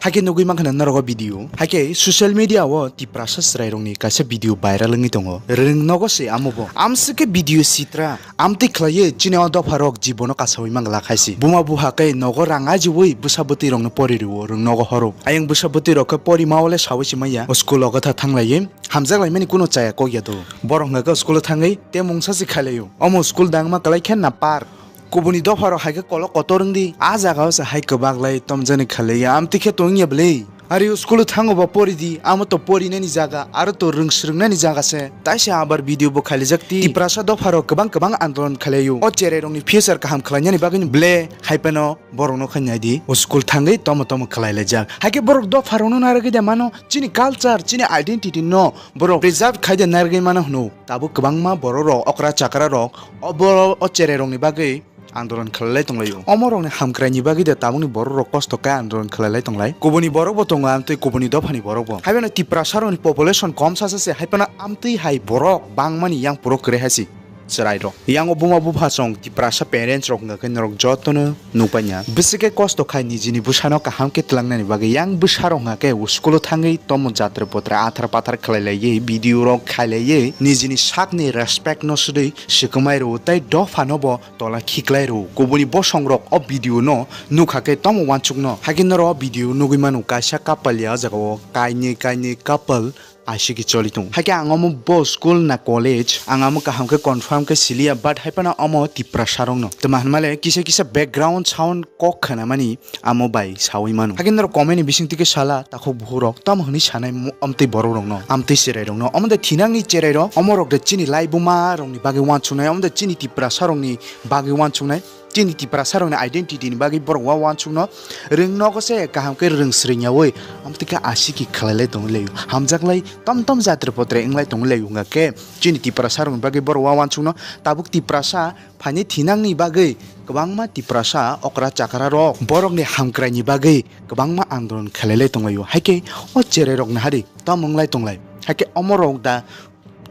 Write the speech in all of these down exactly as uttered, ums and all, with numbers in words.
Haikhe nugwi mankha na norok o video. Haikhe social media o Tiprasa chwrairokni kaisa video viral wngwi tongo. Rwng nogo se amo bo. Amswk khe video sitra. Amtwi khlaiwi chini o dopharok jibono kasawi mang lakhaisi. Buma buha khe nogo rang ajiwi bwsa bwtwirokno pori rwo, rwng nogo horo. Ayang bwsa bwtwirok khe pori ma ole sawi se manya. O school o gotha thanglaiwi hamjak laimani kuno chaya kok ya do. Borok hwnkha khe o school o thangwi te mungsa se khailaio. Omo school dangma kwlai khe na par. Kubuni dopharok hai khe kolok kotor wng di. A jaga o se hai kwbak lai tomjani khalai ya. Amtwi khe tong ya bwlwi. Ari o school o thango ba pori di. Amo to porinani jaga, aro to rwng swrwngnani jaga se. Taisa abar video bo khailijak ti. Tiprasa dopharok kwbang kwbang andolon khalai o. O cherai rokni future kaham khlainani bagwi ble hai phano borok no khai nai di. O school thangwi tomo tomo khlai laijak. Hai khe borok dopharok no narwgwi de mano. Chini culture, chini identity no borok preserve khai de narwgwi mano hwno. Tabuk kwbangma borok rok, okra chakra rok, o borok o cherai rokni bagwi andolon khlailai tonglaio. Omo rokni hamkraini bagwi de tabukni borok rok kosto khe andolon khlailai tonglai. Kubuni borok bo tongo amtwi kubuni dophani borok bo. Haiphano Tiprasa rokni population kom sasa se, haiphano amtwi hai borok bangmani yang puro kwrwi hai se chwrai rok. Yango buma bupha song Tiprasa parents rok hwnkha khe norok jotono nukpanya. Bwswk khe kosto khai nijini bwsano kaham khe twlangnani bagwi yang bwsa rok hwnkha khe school o thangwi tomo jatra potra athar pathar khlailaiwi video rok khailaiwi nijini sakni respect no swdwi swkangmai rwo tei dophano bo tola khiklai rwo. Kubuni bosong rok o video no nukha khe tomo wansukno. Hakhe norok o video nugwi mano kaisa couple ya o jaga o kainwi kainwi couple aisiki choli tongo. Hakhe ang omo bo school na college ang amo kaham khe confirm khe siliya, but haiphano omo Tiprasa rokno. Tma hwnmale kisa kisa background sound kok khnamani amo bai sawi mano. Hakhe norok comment ni bising twi khe sala takhuk bukhuk rok tamo hwnwi sanai mo-, amtwi borok rokno, amtwi cherai rokno. Omo de thinangni cherai rok, omo rok de chini laibuma rokni bagwi wansuknai, omo de chini Tiprasa rokni bagwi wansuknai. Chini Tiprasa rokni identity ni bagwi borok wa wansukno rwng nogo se kaham khe rwng swrwng yawi amtwi khe asiki khlai lai tongwi lai hamjak lai tom tom jatre potre wng lai tongwi lai hwnga khe chini Tiprasa rokni bagwi borok wa wansukno tabuk Tiprasa phaini thinangni bagwi kwbangma Tiprasa okra chakra rok borokni hamkraini bagwi kwbangma andolon khlai lai tonglaio. Haikhe o cherai rok nahari tom wng lai tonglai. Haikhe omo rok da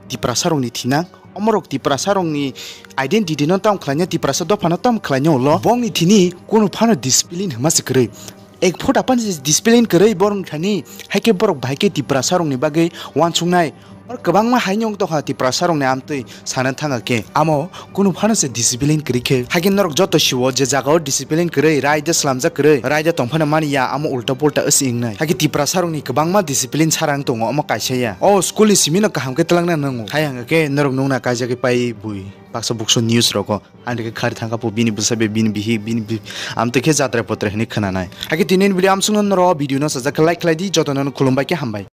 Tiprasa rokni thinang, omo rok Tiprasa rokni identity no tam khlaina, Tiprasa dopha no tam khlaina ulo. Bongni thini kunu phano discipline hwnma se kwrwi. Ek phota phano se discipline kwrwi borok thani, haikhe borok bahai khe Tiprasa rokni bagwi wansuknai. Or kwbangma haino wng tokha Tiprasa rokni amtwi sana thanga khe. Amo kunu phano se discipline kwrwi khe. Haikhe norok joto siwo je jaga o discipline kwrwi, raida slamjak kwrwi, raida tongphano mani ya, amo ulta pulta wsi wngnai. Haikhe Tiprasa rokni kwbangma discipline sarang tongo, omo kaisa ya. O school ni simi no kaham khe twlangna nango. Hai hwnkha khe norok nukna kaijagwi pai bui baksa buksu news rogo. Ani khe khari thangkha po bini bwsa be bini bihi bini bi-, amtwi khe jatra potra hinwi khwnanai. Haikhe tini ni video amsukno norok video no sajak khe like khlai di, jotono no khulumbai khe hambai.